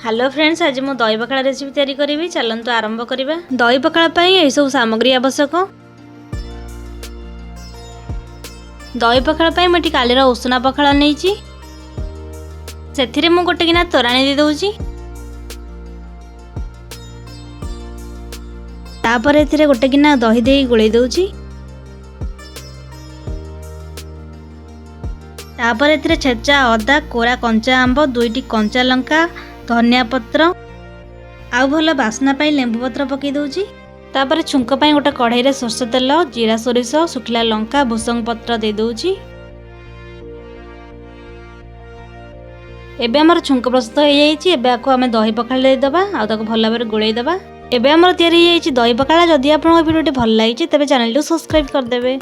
Hello friends, ଆଜି ମୁଁ ଦହି ପଖାଳ ରେସିପି ତିଆରି କରିବି। ଚାଲନ୍ତୁ ଆରମ୍ଭ କରିବା। ଦହି ପଖାଳ ପାଇଁ ଏହିସବୁ ସାମଗ୍ରୀ ଆବଶ୍ୟକ। ଦହି ପଖାଳ ପାଇଁ ମୁଁ ଏଠି କାଲିର ଉଷୁନା ପଖାଳ ନେଇଛି। ସେଥିରେ ମୁଁ ଗୋଟେ ଗିନା ତୋରାଣି ଦେଇଦେଉଛି। ତାପରେ ଏଥିରେ ଗୋଟେ ଗିନା ଦହି ଦେଇ ଗୋଳେଇ ଦେଉଛି। ତାପରେ ଏଥିରେ ଛେଚା ଅଦା, କୋରା କଞ୍ଚା ଆମ୍ବ, 2ଟି କଞ୍ଚା ଲଙ୍କା, ଧନିଆ ପତ୍ର ଆଉ ଭଲ ବାସ୍ନା ପାଇଁ ଲେମ୍ବୁ ପତ୍ର ପକାଇ ଦେଉଛି। ତାପରେ ଛୁଙ୍କ ପାଇଁ ଗୋଟେ କଢ଼େଇରେ ସୋରିଷ ତେଲ, ଜିରା, ସୋରିଷ, ଶୁଖିଲା ଲଙ୍କା, ଭୃସଙ୍ଗ ପତ୍ର ଦେଇଦେଉଛି। ଏବେ ଆମର ଛୁଙ୍କ ପ୍ରସ୍ତୁତ ହେଇଯାଇଛି। ଏବେ ଆକୁ ଆମେ ଦହି ପଖାଳ ଦେଇଦେବା ଆଉ ତାକୁ ଭଲ ଭାବରେ ଗୋଳେଇ ଦେବା। ଏବେ ଆମର ତିଆରି ହେଇଯାଇଛି ଦହି ପଖାଳ। ଯଦି ଆପଣଙ୍କ ଭିଡ଼ିଓଟି ଭଲ ଲାଗିଛି, ତେବେ ଚ୍ୟାନେଲଟିକୁ ସବସ୍କ୍ରାଇବ୍ କରିଦେବେ।